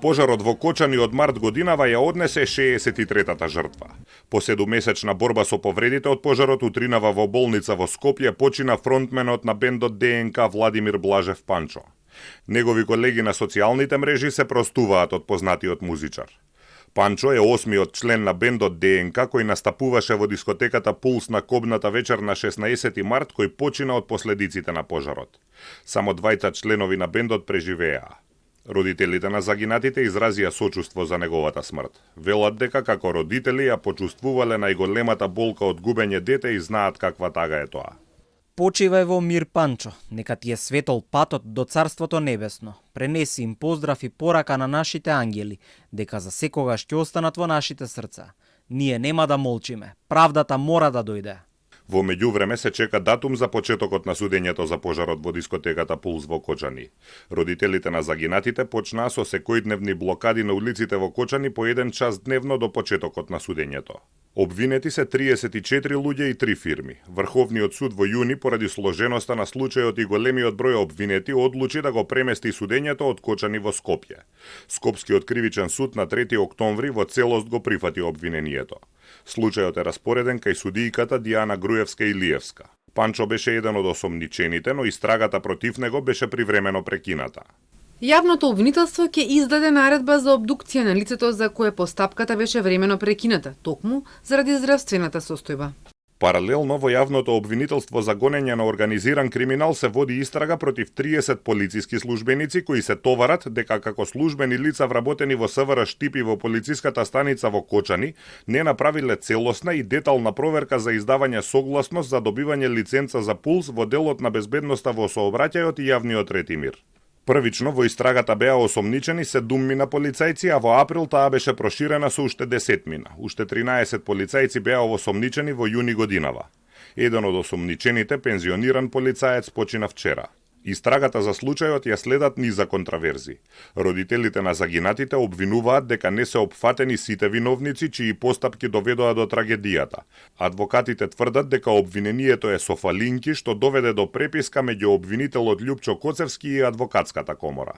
Пожарот во Кочани од март годинава ја однесе 63-та жртва. По 7-месечна борба со повредите од пожарот утринава во болница во Скопје почина фронтменот на бендот ДНК Владимир Блажев Панчо. Негови колеги на социјалните мрежи се простуваат од познатиот музичар. Панчо е 8-миот член на бендот ДНК кој настапуваше во дискотеката Пулс на кобната вечер на 16 март кој почина од последиците на пожарот. Само двајца членови на бендот преживеа. Родителите на загинатите изразија сочувство за неговата смрт. Велат дека како родители ја почувствувале најголемата болка од губење дете и знаат каква тага е тоа. Почивај во мир, Панчо, нека ти е светол патот до Царството Небесно. Пренеси им поздрав и порака на нашите ангели, дека за секогаш ќе останат во нашите срца. Ние нема да молчиме, правдата мора да дојде. Во меѓувреме се чека датум за почетокот на судењето за пожарот во дискотеката Пулс во Кочани. Родителите на загинатите почнаа со секојдневни блокади на улиците во Кочани по 1 час дневно до почетокот на судењето. Обвинети се 34 луѓе и 3 фирми. Врховниот суд во јуни, поради сложеноста на случајот и големиот број обвинети, одлучи да го премести судењето од Кочани во Скопје. Скопскиот кривичен суд на 3 октомври во целост го прифати обвинението. Случајот е распореден кај судијката Дијана Груевска-Илиевска. Панчо беше еден од осомничените, но истрагата против него беше привремено прекината. Јавното обвинителство ќе издаде наредба за обдукција на лицето за кое постапката беше времено прекината, токму заради здравствената состојба. Паралелно во јавното обвинителство за гонење на организиран криминал се води истрага против 30 полициски службеници кои се товарат дека како службени лица вработени во СВР Штипи во полициската станица во Кочани не направиле целосна и детална проверка за издавање согласност за добивање лиценца за Пулс во делот на безбедноста во сообраќајот и јавниот ред и мир. Првично во истрагата беа осомничени 7 полицајци, а во април таа беше проширена со уште 10. Уште 13 полицајци беа осомничени во јуни годинава. Еден од осомничените, пензиониран полицаец, почина вчера. Истрагата за случајот ја следат низа контраверзи. Родителите на загинатите обвинуваат дека не се опфатени сите виновници чии постапки доведоа до трагедијата. Адвокатите тврдат дека обвинението е софалинки што доведе до преписка меѓу обвинителот Љупчо Коцевски и адвокатската комора.